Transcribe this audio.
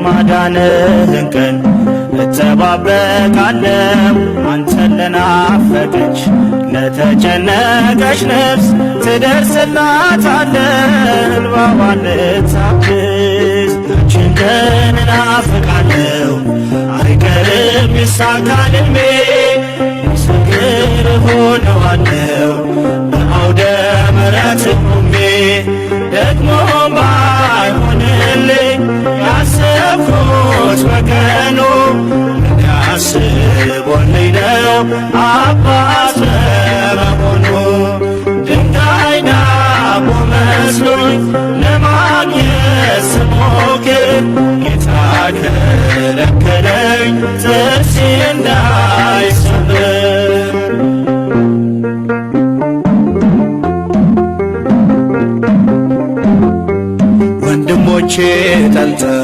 የማዳንህን ቀን እጠባበቃለሁ። አንተን ለናፈቀች ለተጨነቀች ነፍስ ትደርስላታለህ እንባዋን ልታብስ። ያችን ቀን እናፍቃለሁ፣ አይቀርም ይሳካል ሕልሜ፣ ምስክር እሆነዋለሁ በአውደ ምሕረት ቆሜ። ደግሞ ባይሆንልኝ ያሰብኩት በቀኑ፣ ያስቦልኝ ነው አባት በመሆኑ። ድንጋይ ዳቦ መስሎኝ ለማግኘት ስሞክር፣ ጌታ ከለከለኝ ጥርሴ እንዳይሰበር። ወንድሞቼ ጠልተው